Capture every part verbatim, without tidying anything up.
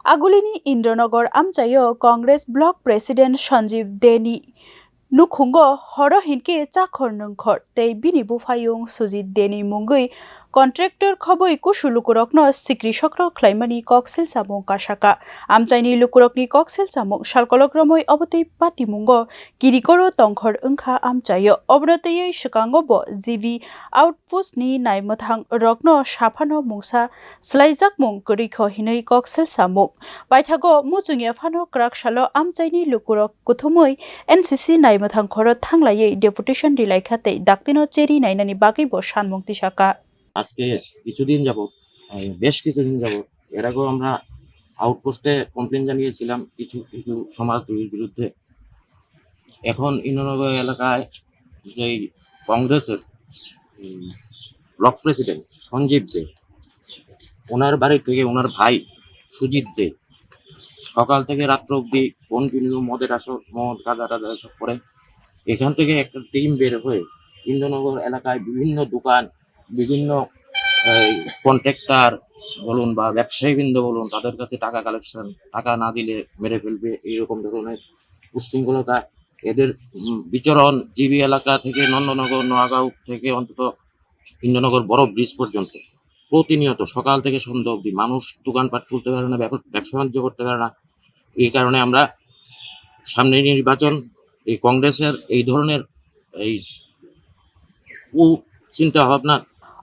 Agulini Indranagar amchaio Congress Block President Sanjeev Deni nukhungo horo hinkhe chakhor nungkhor tei bini buphayung Sujit Deni mungwi contractor khobwi kusu lukurokno sikri sokro khlaimani koksil samung kasaka. Amchaini lukurokni koksil samung salkolok romwi obotwi patimungo kirikoro tongkhor wngkha amchaio. Obono twiwi swkango bo G B outpost ni naimwthang rokno saphano mungsa swlaijakmung kwrwikho hinwi koksil samung. Paithago muchungya phano kwrak salo amchaini lukurok kuthumwi N C C naimwthang khoro thanglaiwi deputation rilaikha tei daktino cheri nainani bagwi bo sanmung tisaka. আজকে কিছুদিন যাবত, এই বেশ কিছুদিন যাবত, এর আগেও আমরা আউটপোস্টে কমপ্লেন জানিয়েছিলাম কিছু কিছু সমাজদ্রোহীর বিরুদ্ধে। এখন ইন্দ্রনগর এলাকায় যেই কংগ্রেসের, উম, ব্লক প্রেসিডেন্ট সঞ্জীব দে, ওনার বাড়ি থেকে ওনার ভাই সুজিত দে সকাল থেকে রাত্র অবধি কন্টিনিউ মদের আসর, মদ, গাঁজা টাজা এসব করে। এখান থেকে একটা টিম বের হয়ে ইন্দ্রনগর এলাকায় বিভিন্ন দোকান, বিভিন্ন এই কন্ট্রাক্টর বলুন বা ব্যবসায়ীবৃন্দ বলুন, তাদের কাছে টাকা কালেকশন, টাকা না দিলে মেরে ফেলবে, এইরকম ধরনের উচ্ছৃঙ্খলতা। এদের, উম, বিচরণ জিবি এলাকা থেকে নন্দনগর, নোয়াগাঁও থেকে অন্তত ইন্দ্রনগর বড় ব্রিজ পর্যন্ত প্রতিনিয়ত সকাল থেকে সন্ধ্যা অবধি মানুষ দোকানপাট খুলতে পারে না, ব্যব-, ব্যবসা বাণিজ্য করতে পারে না। এই কারণে আমরা সামনে নির্বাচন, এই কংগ্রেসের এই ধরনের এই কুচিন্তা ভাবনা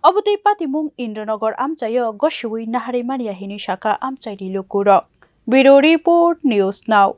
Obotwi patimung Indranagar amchaio gosiwi naharwi manya hinwi saka amchaini lukurok. Bureau Report, News Now.